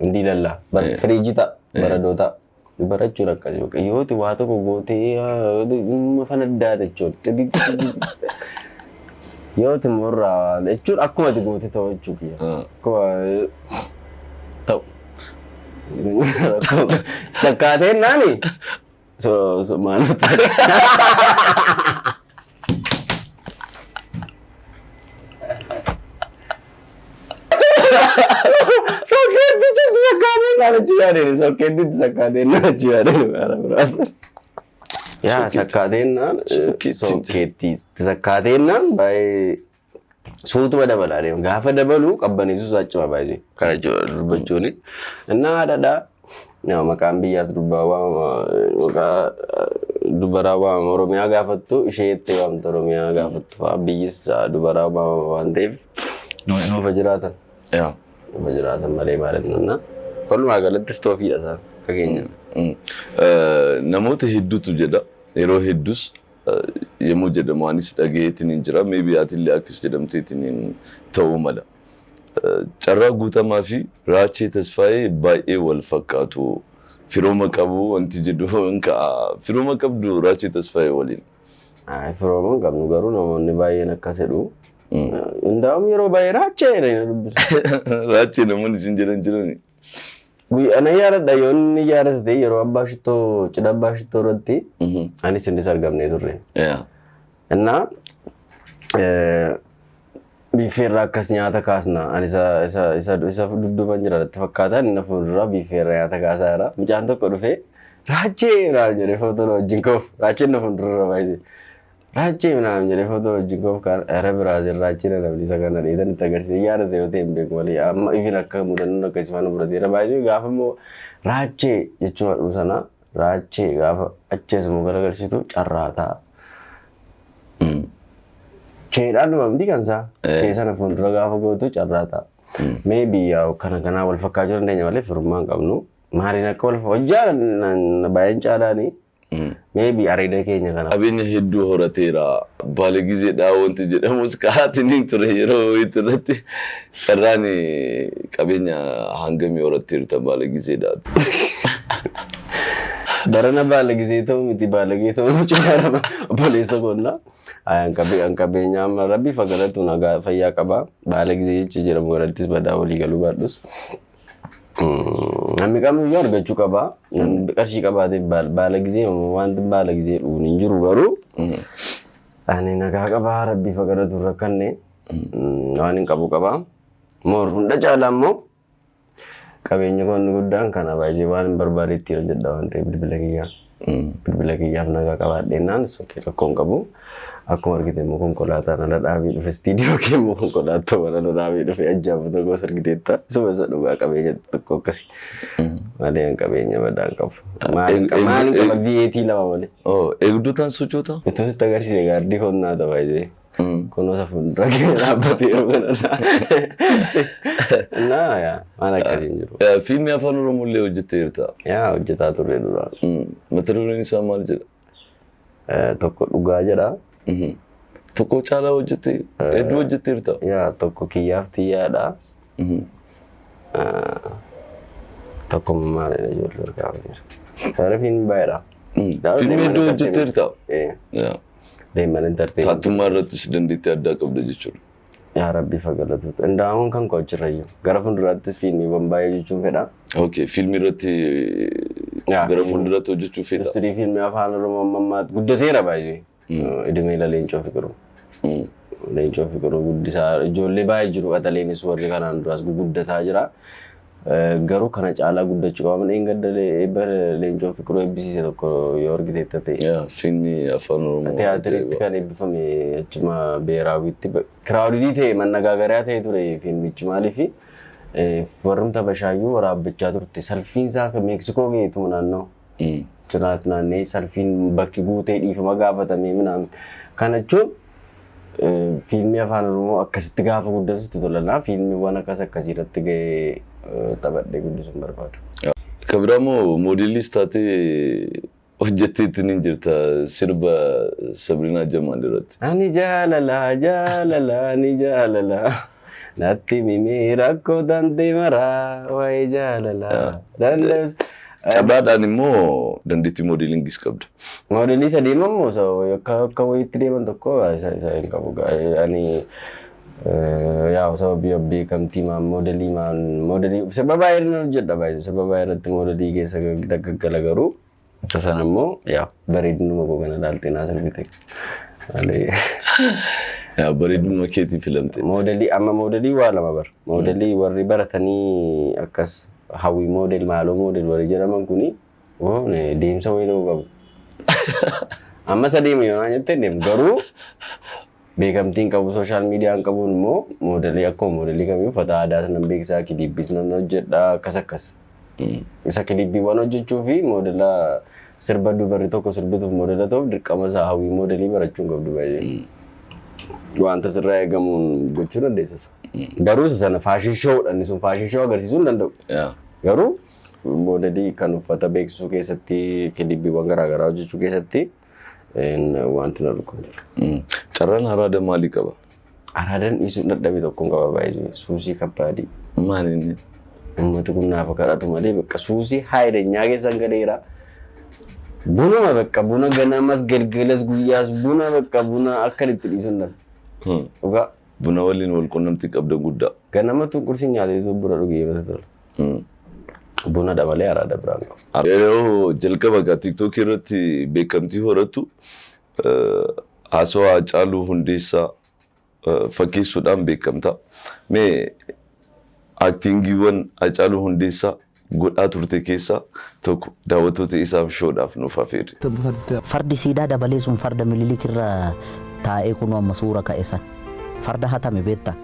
hindi lallaa firiijii ta'a, baradoo ta'a. Dubara jechuun akkasii yoo itti waa tokko gootee dhimma fanaddaa jechuudha. Yoo itti murraa jechuun akkuma itti goote ta'u jechuudha. Akkuma ta'u. Sakkaateen naani. So maaltu sokkeetti jirti sakkaateen naan jechuu yaadeen, sokkeetti sakkaateen naan jechuu yaadeen bara biraas. Yaa, sakkaateen naan Sokkeetti. Sokkeetti sakkaateen naan baay'ee suutuma dabalaa deema. Gaafa dabalu qabbaneessuu isaa cima baay'ee. Kana dubbachuuni. Innaa haadhadhaa. Yaa, maqaan biyyaas dubbaa waamama, maqaa dubaraa waamama. Oromiyaa gaafattu ishee jettee waamta, Oromiyaa gaafattu fa'aa biyyis dubaraa waamama waan ta'eef nuufa jiraatan. Nuufa jiraatan malee maal jenna. Walumaa galatti istoofiidha isaan akka keenya. Namoota hedduutu jedha, yeroo hedduus yommuu jedhamu anis dhagayeetiin hin jira, maybe atillee akkas jedhamteetiin ta'uu mala. Carraa Guutamaa fi Raachee Tasfaayee baay'ee wal fakkaatu. Firooma qabu wanti jedhu hin ka'a. Firooma qabdu Raachee Tasfaayee waliin? Firooma hin qabnu, garuu namoonni baay'een akkas jedhu. Hundaa'uun yeroo baay'ee Raachee jedhanii na dubbisu. Raachee namoonni isin jedhan jirani. Guyyaa na yaadadha, yoo inni yaadate yeroo abbaa shittoo, cidha abbaa shittoo irratti anis innis argamnee turre. Innaa biiffeerraa akkas nyaata kaasna, ani isa dudduuban jira natti fakkaata, inni fuuldura biiffeerra nyaata kaasaa jira. Mucaan tokko dhufee "Raachee" naan jedhee footoo na wajjin ka'uuf, Raacheen na fuuldura baay'ise. "Raachee" naan jedhee footoo wajjin ka'uuf, kaan era biraazil Raachee na namni isa kana dheetan itti agarsiise. Yaadate yoo ta'e hin beeku malee amma ifin akka mudannoon akka isaan fudhateera baay'ee. Gaafa immoo Raachee jechuun dhufu sana Raachee gaafa achees immoo garagalchitu carraa ta'a. Cheedhaan dhuma miti kan isaa. Chee sana fuuldura gaafa gootu carraa ta'a. Maybe yaa kana kanaa wal fakkaachuu dandeenya malee firummaa hin qabnu. Maaliin akka wal hojjaa baay'een caalaanii. Maybe areeda keenya kana. Qabeenya hedduu horateera. Baala gizeedhaa wanti jedhamus ka'aatiin ture yeroo wayiitti irratti carraan qabeenya hangamii horatteerta baala gizeedhaa. Barana baala gizee ta'uu miti, baalagee ta'uu cinaara obboleessa koonnaa. An qabeenya amma rabbi fagalatu nagaa fayyaa qaba. Baala gizee jechi jedhamu garattis badaa walii galuu baadhus. Namni kamiyyuu argachuu qaba. Namni qarshii qabaatee baala gizee wanti baala gizee dhuun hin jiru, garuu ani nagaa qabaa, rabbi fagalatu rakkanne waan hin qabu qaba. Moor hunda caalaa immoo qabeenya koo inni guddaan kana baay'ee waan hin barbaade ittiin hojjedha waan ta'eef bilbila kiyyaa. Bilbila kiyyaaf nagaa qabaadheenaan sokkee rakkoo hin qabu. Akkuma argite immoo konkolaataan ala dhaabii dhufe, istiidiyoo kee immoo konkolaataawwan ala dhaabii dhufe ajjaabu tokkos argiteetta. Isuma isa dhugaa qabeenya tokko akkasii. Malee an qabeenya badaa hin qabu. Maal qaba VAT lama malee. Eegdotaan sochoota? Utuu sitti agarsiise gaardii konnaa ta'a baay'ee. Kunuunsa fuuldura kee dhaabbatee yeroo kanadha. Naa yaa waan akkasii hin jiru. Fiilmii afaan Oromoo illee hojjetteerta. Yaa, hojjetaa turre duraan. Mata dureen isaa maal jedha? Tokko dhugaa jedha. Tokko caalaa hojjette, hedduu hojjetteerta. Yaa, tokko kiyyaaf tiyyaadha. Tokko maalidha, ijoollee harkaa jira. Saara fiilmii baay'eedha. Fiilmii hedduu hojjetteerta. Deeman entertain. Taattummaa irrattis dandeettii addaa qabda jechuudha. Yaa rabbi fagalatu. Indaamuun kan koo achirra iyyuu. Gara fuulduraatti fiilmiiwwan baay'ee jechuun fedha. Okay, fiilmii irratti gara fuulduraatti hojjechuu fedha. Industirii fiilmii afaan Oromoo amma ammaatti guddateera baay'ee. Idimee Leencoo Fiqiruu. Leencoo Fiqiruu guddisaa ijoollee baay'ee jiru, qaxaleenis warri kanaan duraas guguddataa jira. Garuu kana caalaa guddachuu qaba. Mana gadda eebba Leencoo Fiqiruu eebbisiise tokko yoo argiteetta ta'e. Yaa, fiilmii afaan Oromoo. Tiyaatiriitti kan eebbifame achuma Beeraawitti crowded ta'e, mannagaagaraa ta'e ture fiilmichi, maaliifi warrumta bashaayyuu waraabbachaa turte, salfiin isaa Meeksikoo geetu naannoo jiraat naannee salfiin bakki guutee dhiifama gaafatamee minaan. Kana jechuun fiilmii afaan Oromoo akkasitti gaafa guddatutti tolanaa fiilmiiwwan akkas akkasii irratti gahee taphadhee guddisuun barbaadu. Kan biraa immoo moodeelis taatee hojjetteetti ni jirta sirba Sabirinaa Jamaal irratti. Ani jaalala jaalala ani jaalala natti mimee rakkoo tante maraa waa'ee jaalala dandeessu. Carraadhaan immoo dandeettii moodeelingis qabda. Moodelii isa deeman moo isa akka wayiitti deeman tokko isa hin qabu. Ani yaa sababii beekamtii maan moodelii maan moodelii sirba baay'ee irra hojjedha, baay'ee sirba baay'ee irratti moodelii keessa gaggala, garuu isa sana immoo yaa bareedinuma koo kana ilaaltee naa sirbite. Malee Yaa, bareedummaa keetiin filamte. Moodelii amma moodelii waa lama bara. Moodelii warri baratanii akkas hawwii model maaloo model warri jedhaman kuni deemsa wayii ta'uu qabu. Amma isa deema yoo naan jettee deemu, garuu beekamtiin qabu, social mediaan qabuun immoo moodelii akkuma moodelii kamii uffata aadaas nan beeksisaa, kiliippiis nan hojjedha, akkas akkas. Isa kiliippiiwwan hojjechuu fi moodela sirba dubarri tokko sirbituuf moodela ta'uuf dirqama isaa hawwii moodelii barachuu hin qabdu baay'ee. Wanta sirraa eegamuun gochuu dandeessisa. Garuu isa sana fashion showdha, inni sun fashion show agarsiisuu hin danda'u. Garuu moodelii kan uffata beeksisuu keessatti, kiliippiiwwan garaagaraa hojjechuu keessatti wanti na dhukkub jiru. Carraan araada maalii qaba? Araadaan dhiisuun dadhabe tokkoon qaba baay'ee, suusii kabbaadii. Maali inni? Uummati kun naaf kadhatu malee bakka suusii haayidanyaa keessan galeera. Bunuma, bakka buna ganamas galgalas guyyaas buna, bakka buna akka itti dhiisuun dhabe. Dhugaa. Buna waliin wal qunnamtii qabda guddaa. Ganamatu qursii nyaatee buna dhugee yeroo tola. Buna dabalee araada biraan qabu. Yeroo jalqaba egaa TikTokii irratti beekamtii horattu haasawaa Haacaaluu Hundeessaa fakkeessuudhaan beekamta. Mee actingiiwwan Haacaaluu Hundeessaa godhaa turte keessaa tokko daawwattoota isaaf showdhaaf nuuf afeeri. Fardi siidaa dabalee sun farda Mililik irra taa'ee kunoo amma suura ka'e san. Farda hatame beektaa?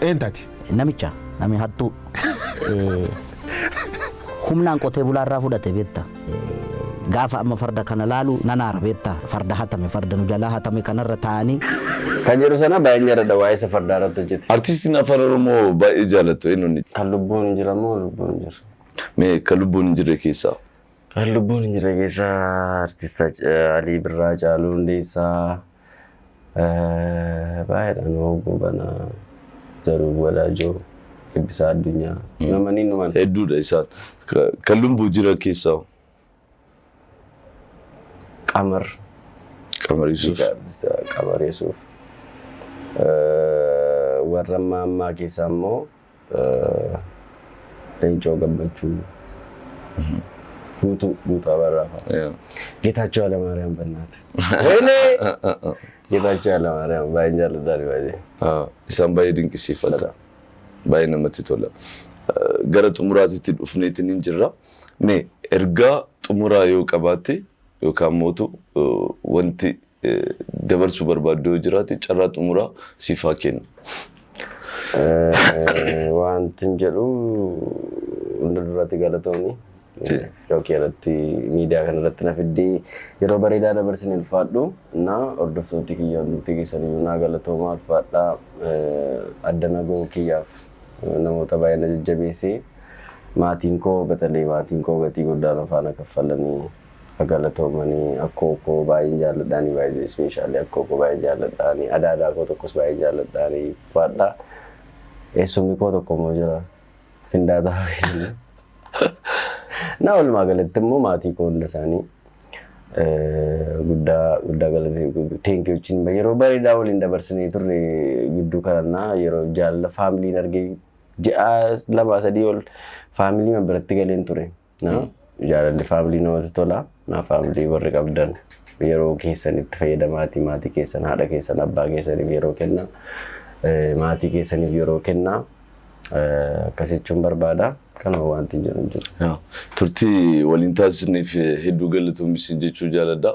Eentaati? Namicha namni hattuu humnaan qotee bulaarraa fudhate beektaa? Gaafa amma farda kana laalu nan aara beektaa, farda hatame, farda nu jalaa hatame kanarra taa'anii. Kan jedhu sana baay'een jaalladha, waa'ee isa fardaa irratti hojjete. Artistiin afaan Oromoo baay'ee jaallattu eenyuun? Kan lubbuun hin jira moo lubbuun hin jiru? Mee kan lubbuun hin jirre keessaa? Kan lubbuun hin jirre keessaa artist Alii Birraa, Caaluu Hundeessaa, baay'eedha, Nuhoo Goobanaa, Zaruu Wadaajoo, Eebbisaa Addunyaa. Namani numan. Hedduudha isaan. Kan lubbuu jira keessaa? Qamar. Qamar Yusuf. Qamar Yusuf. Warra ammaa ammaa keessaa immoo Leencoo Gammachuu. Guutuu Guutuu Abarraa fa'a. Geetaachoo Hayilamaariyaam Bannaati. Wayne! Geetaachoo Hayilamaariyaam baay'een jaalladha baay'ee. Isaan baay'ee dinqisiifata. Baay'ee namatti tola. Gara xumuraatitti dhufneetiin hin jirra. Mee ergaa xumuraa yoo qabaatte yookaan mootu wanti dabarsuu barbaaddu yoo jiraate, carraa xumuraa siif haa kennu. Wanti hin jedhu, hunda duratti galatoomi. Yookiin irratti miidiyaa kana irratti na fiddee yeroo bareedaa dabarsine, ulfaadhu. Na hordoftooti kiyya hundumti keessaniyyuu naa galatooma, ulfaadhaa. Adda nagoo kiyyaaf namoota baay'ee na jajjabeessee, maatiin koo batalee, maatiin koo gatii guddaa na faana kaffalanii galatoomanii. Akkoo koo baay'een jaalladhaanii, baay'ee especially akkoo koo baay'een jaalladhaanii, adaadaa koo tokkos baay'een jaalladhaanii, ulfaadhaa. Eessumni koo tokko immoo jira, Findaataa. Na walumaa galatti immoo maatii koo hunda isaanii guddaa guddaa galatee, thank you wajjin yeroo bareedaa waliin dabarsinee turre. Gidduu kanannaa yeroo jaalala familyn argee, ji'a 2 3 ol family biratti galeen ture. Jaalalli family namatti tola. Na family warri qabdan yeroo keessan itti fayyadamaatii maatii keessan, haadha keessan, abbaa keessaniif yeroo kenna. Maatii keessaniif yeroo kenna. Akkas jechuun barbaada. Kanuma, wanti hin jedhu hin jiru. Turtii waliin taasisneef hedduu galatoomi jechuu jaaladha.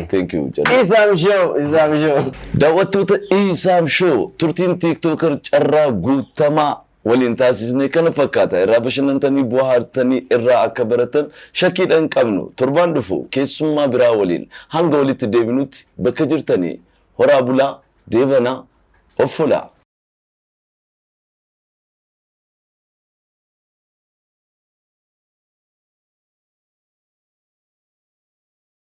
Thank you. Isaam Show, Isaam Show. Daawwattoota Isaam Show, turtiin TikToker Carraa Guutamaa waliin taasisne kana fakkaata. Irraa bashannantanii, bohaartanii, irraa akka baratan shakkiidhaan qabnu. Torbaan dhufu keessummaa biraa waliin hanga walitti deebinutti bakka jirtanii horaa bulaa, deebanaa, of fulaa.